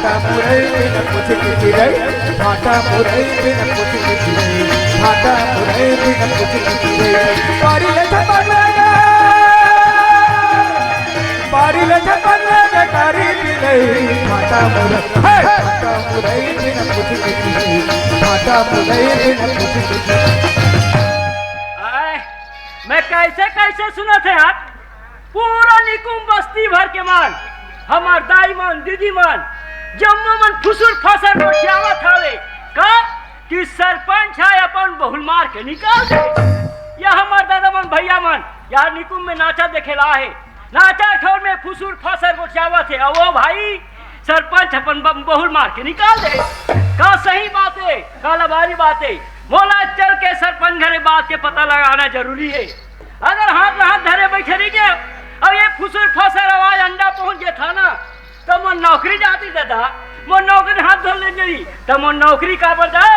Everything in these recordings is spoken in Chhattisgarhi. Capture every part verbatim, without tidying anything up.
भाटा मुरई बिन कुछ की चिरई, भाटा मुरई बिन कुछ की चिरई, भाटा मुरई बिन कुछ की चिरई। पारी ले झपट लगा, पारी ले झपट लगा, कारी बिलई, भाटा मुरई, हे, भाटा मुरई बिन कुछ की चिरई, भाटा मुरई बिन कुछ की चिरई। आय, मैं कैसे कैसे सुनत हे यार, पूरा निकुम बस्ती भर के मन, हमर दाई मन, दीदी मन, जम्मो मन फुसुर फसर गोठियावत हवे। का कि सरपंच ह अपन बहुल मार के निकाल दे। या हमर दादा मन, भैया मन, यार निकुम में नाचा देखे ला हे, नाचा ठौर में फुसुर फसर गोठियावत हे। अवो भाई, सरपंच अपन ब-, बहुल मार के निकाल दे। का सही बात हे, का लबारी बात हे? मोला चल के सरपंच घरे बात के पता लगाना जरूरी हे। अगर हाथ में हाथ धरे बैठे रहिगे, अउ ये फुसुर फसर आवाज अंडा पहुंच गे थाना, त मोर नौकरी जाती दादा, मोर नौकरी हाथ धर ले जाई, त मोर नौकरी काबर जाए?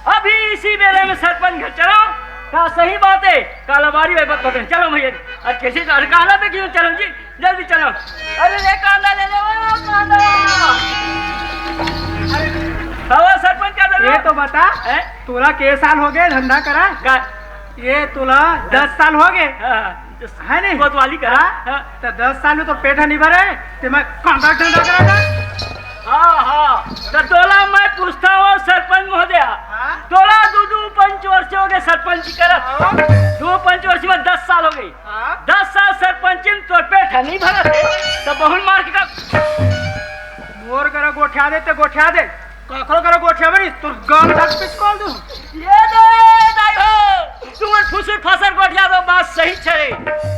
अभी इसी बेले में सरपंच घर चलो। का सही बात हे, का लबारी भाई बात बताए। चलो भैया, अरे कैसे, अरे कांदा पे क्यों, चलो जी, जल्दी चलो। अरे रे कांदा ले ले, ओ कांदा। अरे, हवा सरपंच का ये तो बता, हैं? तोला के साल हो गए धंधा करा? का? ये तोला दस साल हो गए। हाँ, हाँ। है नहीं? कोतवाली करा। हाँ? हाँ। तो दस साल में तो पेट नहीं भरे, ते मैं कांदा धंधा करा था। हाँ, हाँ। तो तोला मैं पूछता हूँ सरपंच महोदया, हाँ? तोला दू दू पंच वर्ष हो गए सरपंच करत। हाँ? दू पंच वर्ष में दस साल हो गई। हाँ? दस साल सरपंच में तोर पेट नहीं भरत हे, तो बहुल मार के का? मोर करा गोठिया दे, ते गोठिया दे। काकरो करा गोठिया बनी, तोर गाल तक पिसकोल दूं। ये दे, दाई हो, तुमन फुसुर फसर गोठिया दो, बात सही छे।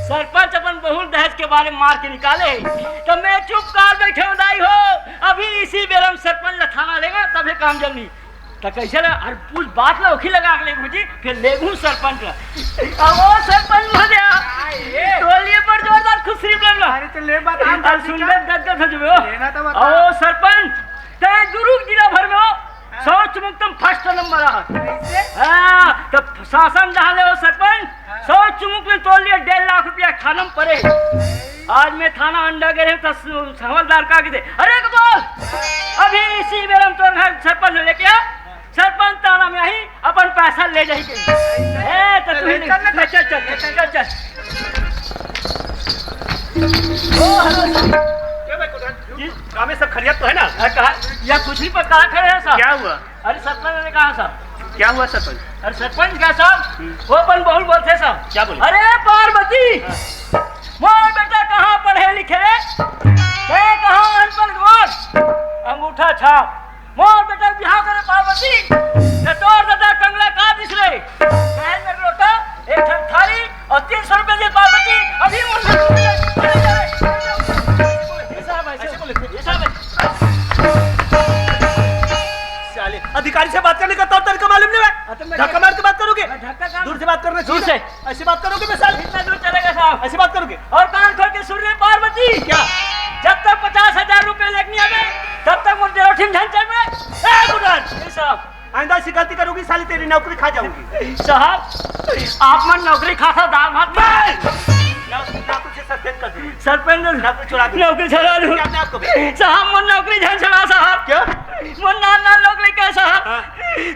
सरपंच अपन बहुल दहेज के बारे में मार के निकाले हे, तो मैं चुप काल बैठे हूँ, दाई हो। अभी इसी बेरा में सरपंच ला थाना लेगा, तभे काम जमनी। त कैसे ला? अरे पूछ बात ला ओखी लगा के लेगू जी, फिर लेगू सरपंच ला। अब वो सरपंच हो गया। हाँ, ये। टोलिए पर जोरदार खुशरी बोल ला। अरे तो ले बता, अरे सुन ले, दस दस हो जावे हो। लेना तो बता। अब वो सरपंच, तै दुर्ग जिला भर में हो, हाँ। शौच मुक्त में first number आ। कैसे? हाँ, तो शासन जहाँ ले हो सरपंच, हाँ। शौच मुक्त में तोर लिए डेढ़ लाख रुपया थाना में पड़े। आज मैं थाना अंडा गे रहे तो सु-, हवलदार का के दे, "अरे इकबाल, अभी इसी बेरा में तोर घर सरपंच लेके आ, सरपंच थाना में आई, अपन पैसा ले जाई के।" ए, तो तू ही चल ना, ले, चल, चल, चल, चल, चल। ओ, hello, sir। क्या भाई, कुछ जी। काम में सब खैरियत तो है ना? हाँ, कहा, या कुछ नहीं, पर कहाँ खड़े हैं, साहब? क्या हुआ? अरे सरपंच ने कहा साहब। क्या हुआ सरपंच? अरे सरपंच क्या साहब, हम्म। वो अपन बहुल बोलते साहब। क्या बोले? अरे पार्वती, हाँ। मोर बेटा कहाँ पढ़े लिखे रे? ते कहाँ अनपढ़ गवार? अंगूठा छाप। मोर बेटा बिहाव करे पार्वती, ते तोर दादा कंगला का दिस रे? दहेज में लोटा, एक ठन थारी, और तीन सौ रुपए दे पार्वती, अभी वो ऐसे बोले, ऐसे बोले। साले, अधिकारी से बात करने का तौर तरीका मालूम नहीं है? हाँ, तो मैं धक्का मार के बात करोगे? मैं धक्का कहाँ दूर से बात करना दूर चाहिए। से। ऐसी बात करोगे बे साले? कितना दूर चलेगा साहब? ऐसी बात करोगे? और कान खोल के सुन ले पार्वती। क्या? जब तक पचास हजार रुपए लेके नहीं आवे, तब तक मुझे रोटी में झंझट में। ए, गुडन! जी साहब। आइंदा ऐसी गलती करोगी, साली तेरी नौकरी खा जाऊंगी। साहब, आप मन नौकरी खा था, दाल भात नहीं! नौ-, नौकरी से suspend कर दूंगी। सरपंच नौकरी छुड़ा दूंगी। नौकरी छुड़ा दूं। क्या अपने आप को भी? साहब, मन नौकरी झन छुड़ा साहब। क्या? मन नान नान लोग लेके साहब। हाँ।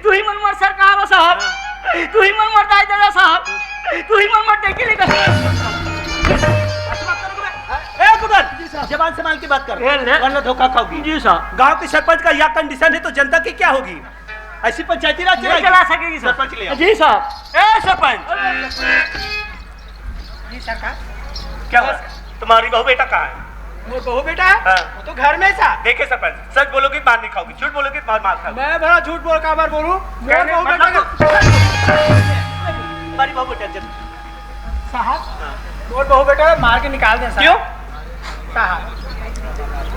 तू ही मन मोर सरकार हो साहब। हाँ। तू ही मन मोर दाई दादा साहब। तू ही मन मोर टेकी लेके। ऐसी बात करोगे? ए, गुडन, जी साहब। जबान संभाल के बात कर, ए, ले। वरना धोखा खाओगी। जी साहब। गांव के सरपंच का यह condition है तो जनता की क्या होगी? ऐसी पंचायती राज नहीं चलाएगी? चला सकेगी सर। सरपंच ले आओ। जी साहब। ए सरपंच। जी सरकार। क्या हुआ? तुम्हारी बहू बेटा कहाँ है? मोर बहू बेटा है? हाँ। वो तो घर में सा। देखे सरपंच, सच बोलोगे मार नहीं खाओगे, झूठ बोलोगे मार, मार खाओगे। मैं भला झूठ बोल काबर बोलूं? मोर कहने बहू बेटा मतलब का तुम्हारी बहू बेटा जब साहब, हाँ। मोर बहू बेटा मार के निकाल दे साहब। क्यों? साहब,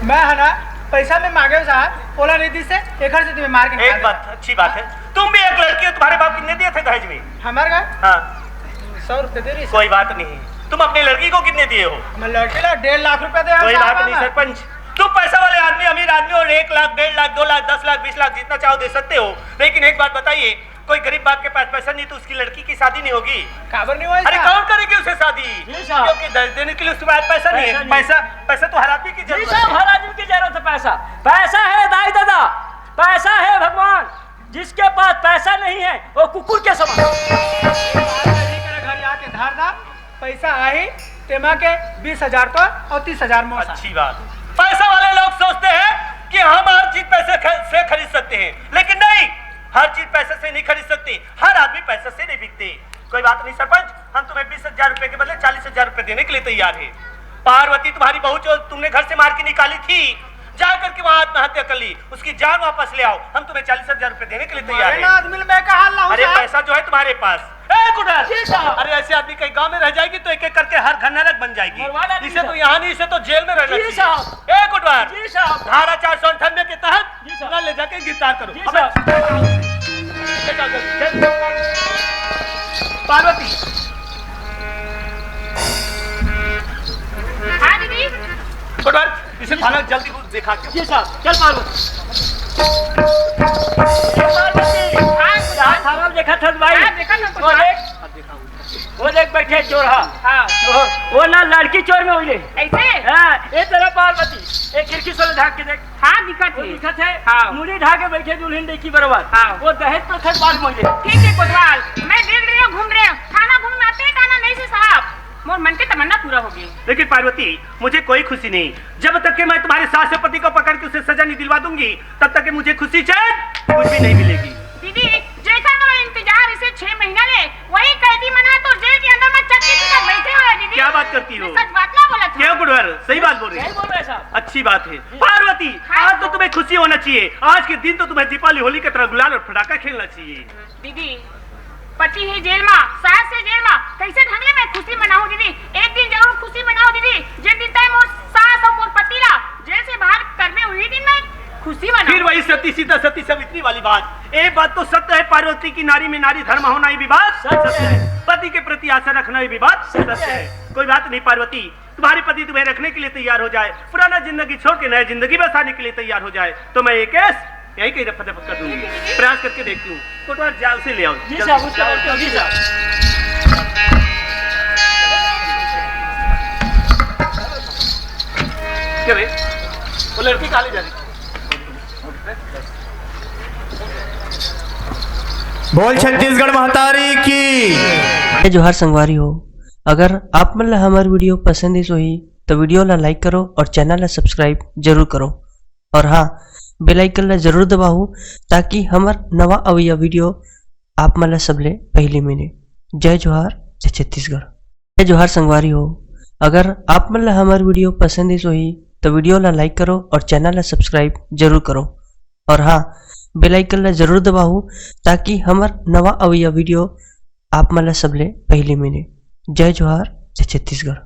मैं है ना, पैसा में मांगे हूँ साहब, ओला नहीं दी से, एकर से तुम्हें मार के निकाल एक दे। बात, अच्छी बात है, तुम भी एक लड़की हो, तुम्हारे बाप कितने दिए थे दहेज में? हमारे घर? हाँ। सौ रुपये दे रही। कोई बात नहीं, तुम अपनी लड़की को कितने दिए हो? मैं लड़की ला डेढ़ लाख रुपये दे। कोई बात नहीं सरपंच, तुम पैसा वाले आदमी, अमीर आदमी, और एक लाख, डेढ़ लाख, दो लाख, दस लाख, बीस लाख, जितना चाहो दे सकते हो, लेकिन एक बात बताइए, कोई गरीब बाप के पास पैसा नहीं तो उसकी लड़की की शादी नहीं होगी। काबर नहीं होगी अरे साहब? कौन करेगी उसे शादी? जी साहब। क्योंकि दहेज देने के लिए उसके पास पैसा नहीं पैसा है। नहीं। पैसा, पैसा तो हर आदमी की जी जरूरत साहब, है। हर आदमी की जरूरत है पैसा। पैसा है दाई दादा, पैसा है भगवान। जिसके पास पैसा नहीं है वो कुकुर के समान। घर आके धार दा, पैसा आही, तेमा के बीस हजार तो और तीस हजार मोसा। अच्छी बात। पैसा वाले लोग सोचते हैं कि हम हर चीज पैसे ख-, से खरीद सकते हैं, लेकिन नहीं, हर चीज पैसे से नहीं खरीद सकते, हर आदमी पैसे से नहीं बिकते। कोई बात नहीं सरपंच, हम तुम्हें बीस हजार रुपए के बदले चालीस हजार रुपए देने के लिए तैयार हैं। पार्वती तुम्हारी बहू जो तुमने घर से मार के निकाली थी, जा करके वहाँ आत्महत्या कर ली, उसकी जान वापस ले आओ, हम तुम्हें चालीस हजार रुपए देने के लिए तैयार हैं। अरे पैसा जो है तुम्हारे पास। ए कुटर, जी साहब। अरे ऐसे आदमी कहीं गांव में रह जाएगी तो एक एक करके हर घर नरक बन जाएगी। इसे तो यहाँ नहीं, इसे तो जेल में रहना चाहिए। ए कुटवार, जी साहब। धारा चार सौ अंठानवे के तहत जी साहब। तुरंत ले जाके गिरफ्तार करो। जी साहब। पार्वती। हाँ दीदी। कुटवार, इसे थाना जल्दी देखा के। जी साहब, चल पार्वती। हाँ, यहाँ थाना देखा था भाई। हाँ, देखा था वो कुटवार। देख, वो देख बैठे चोर, हाँ। हाँ। वो, वो ना लड़की चोर में हुई रे। ऐसे? हाँ, ये तेरा पार्वती, एक खिड़की से झांक के देख। हाँ, दिखत है। दिखत है? हाँ। मुड़ी ढा के बैठे दुल्हन देखी बराबर। हाँ। वो दहेज प्रथा के बारे में। ठीक है कोतवाल, मैं देख रही हूँ, घूम रहे हूँ। थाना घूम में आते ही थाना नहीं से साहब, मोर मन के तमन्ना पूरा हो गई। लेकिन पार्वती, मुझे कोई खुशी नहीं जब तक कि मैं तुम्हारे सास से पति को पकड़ के उसे सजा नहीं दिलवा दूंगी, तब तक कि मुझे खुशी चैन कुछ भी नहीं मिलेगी। दीदी, जेकर तो इंतजार इसे छह महीना ले, वही कैदी मन ह तो जेल के अंदर में चक्की के साथ बैठे हुए हैं, दीदी। क्या बात करती हो? मैं सच बात ना बोलत हूँ। क्यों गुरुवर, सही बात बोल रही है। सही बोल रहे हैं साहब। अच्छी बात है। पार्वती, हाँ। आज तो तुम्हें खुशी होना चाहिए। आज के दिन तो तुम्हें दीपावली, होली की तरह गुलाल और पटाखा खेलना चाहिए। दीदी, पति ही जेल मा, सास से जेल मा, कैसे ढंग ले मैं खुशी मनाहूँ दीदी? एक दिन जरूर खुशी मनाहूँ दीदी, जिन दिन तय मोर सास और मोर पति ला जेल से बाहर करबे, उही दिन मैं खुशी मनाहूँ। फिर वही सती सीता सती सावित्री वाली बात। एक बात तो सत्य है पार्वती की, नारी में नारी धर्म होना, ये भी बात सत्य है। पति के प्रति आशा रखना, ये भी बात सत्य है। कोई बात नहीं पार्वती, तुम्हारे पति तुम्हें रखने के लिए तैयार हो जाए, पुराना जिंदगी छोड़ के नया जिंदगी बसाने के लिए तैयार हो जाए, तो मैं ये केस यहीं कहीं रफा दफा कर दूंगी। प्रयास करके देखती हूँ। कोटवार, जाओ, उसे ले आओ। जी साहब, उसको लेके आओ, जी साहब। क्या रे, वो लड़की कहाँ ले जा रही? बोल छत्तीसगढ़ महतारी की। जय जोहार संगवारी हो, अगर आप मन ला हमर वीडियो पसंद आइस होही, तो वीडियो ला like करो और चैनल ला subscribe जरूर करो। और हाँ, bell icon ला जरूर दबाहू, ताकि हमर नवा अवइया वीडियो आप मन ला सबले पहिली मिले। जय जोहार, जय छत्तीसगढ़। जय जोहार संगवारी हो, अगर आप मन ला हमर वीडियो पसंद आइस होही, तो वीडियो ला like करो और चैनल ला subscribe जरूर करो। और हाँ, bell icon ला जरूर दबाहू, ताकि हमर नवा अवइया वीडियो आप मन ला सबले पहिली मिले। जय जोहार, जय छत्तीसगढ़।